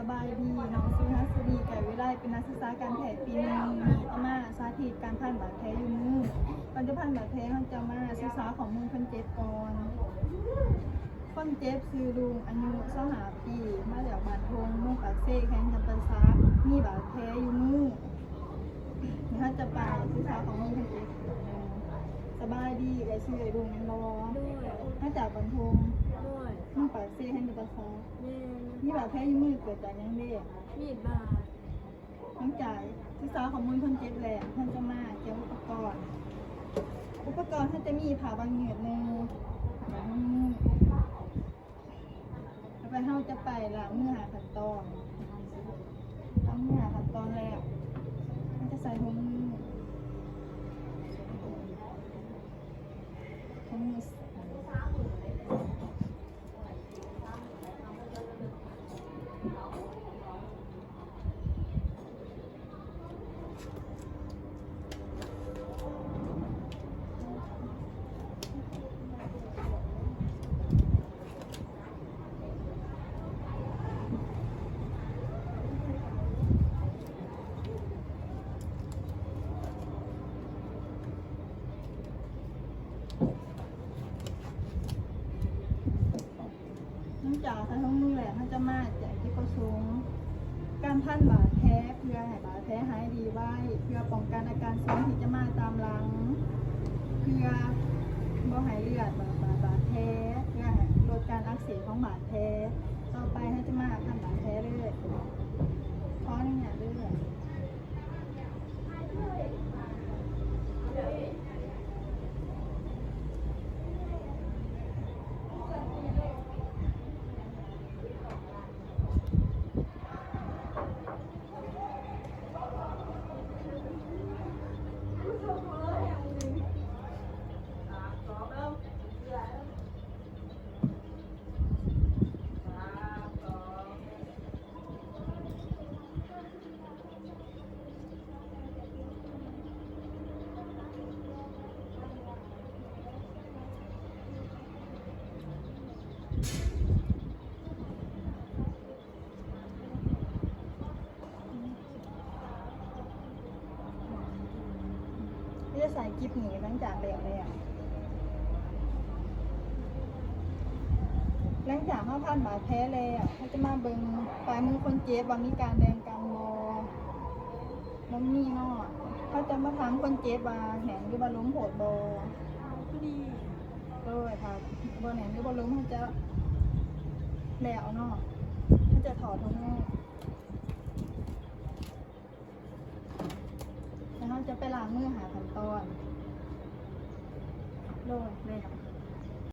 ສະບາຍດີເນາະ ຊື່ຮັດສະດີ ກາຍວິໄລ ເປັນນັກສຶກສາການແພດປີໜຶ່ງ ນີ້ຈະມາສາທິດການພັນບາດແຜຢູ່ມື. ກ່ອນຈະພັນບາດແຜ ເຮົາຈະມາສຶກສາຂໍ້ມູນຄົນເຈັບກ່ອນ. ຄົນເຈັບຊື່ລຸງ ອາຍຸຊາວຫ້າປີ ມາຈາກບ້ານທົ່ງ ເມືອງປາກເຊ ແຂວງຈຳປາສັກ ມີບາດແຜຢູ່ມື. ເຮົາຈະໄປສຶກສາຂໍ້ມູນຄົນເຈັບ. ສະບາຍດີ ເອື້ອຍຊື່ເອື້ອຍລຸງແມ່ນບໍ່? ໂດຍ. ມາຈາກບ້ານທົ່ງ? ໂດຍ. ເມືອງປາກເຊ ແຂວງຈຳປາສັກ? ແມ່ນ. ມີບາດແຜຢູ່ມືເກີດຈາກຫຍັງເດ? ມີດບາດ. ຫຼັງຈາກສຶກສາຂໍ້ມູນຄົນເຈັບແລ້ວ ເຮົາຈະມາກຽມອຸປະກອນ. ອຸປະກອນເຮົາຈະມີຜ້າບາງຍືດໜຶ່ງ ຜ້າບາງຍືດ. ຕໍ່ໄປເຮົາຈະໄປລ້າງມືຫ້າຂັ້ນຕອນ. ລ້າງມືຫ້າຂັ້ນຕອນແລ້ວ ເຮົາຈະໃສ່ຖົງມື ຖົງມື. ຫຼັງຈາກໃສ່ຖົງມືແລ້ວ ເຮົາຈະມາແຈ້ງຈຸດປະສົງການພັນບາດແຜ ເພື່ອໃຫ້ບາດແຜຫາຍດີໄວ, ເພື່ອປ້ອງກັນອາການເສຍທີ່ຈະມາຕາມຫຼັງ, ເພື່ອບໍ່ໃຫ້ເລືອດບາດບາດແຜ, ເພື່ອໃຫ້ລົດການອັກເສບຂອງບາດແຜ. ຕໍ່ໄປເຮົາຈະມາພັນບາດແຜເລີຍ. ຂໍອະນຸຍາດເດີ. ເຮົາຈະໃສ່ກິບນີ້ຫຼັງຈາກແລ້ວແລ້ວ. ຫຼັງຈາກເຮົາພັນບາດແຜແລ້ວ ເຮົາຈະມາເບິ່ງປາຍມືຄົນເຈັບວ່າມີການແດງກ່ຳບໍ່. ບໍ່ມີເນາະ. ເຮົາຈະມາຖາມຄົນເຈັບວ່າແໜ້ນຫຼືວ່າລົມໂພດບໍ່. ໂດຍ ຖ້າບໍ່ແໜ້ນຫຼືບໍ່ລົມ ເຮົາຈະແລ້ວເນາະ. ເຮົາຈະຖອດຖົງມື ແລ້ວເຮົາຈະໄປລ້າງມືຫ້າຂັ້ນຕອນ. ໂດຍ ແລ້ວ.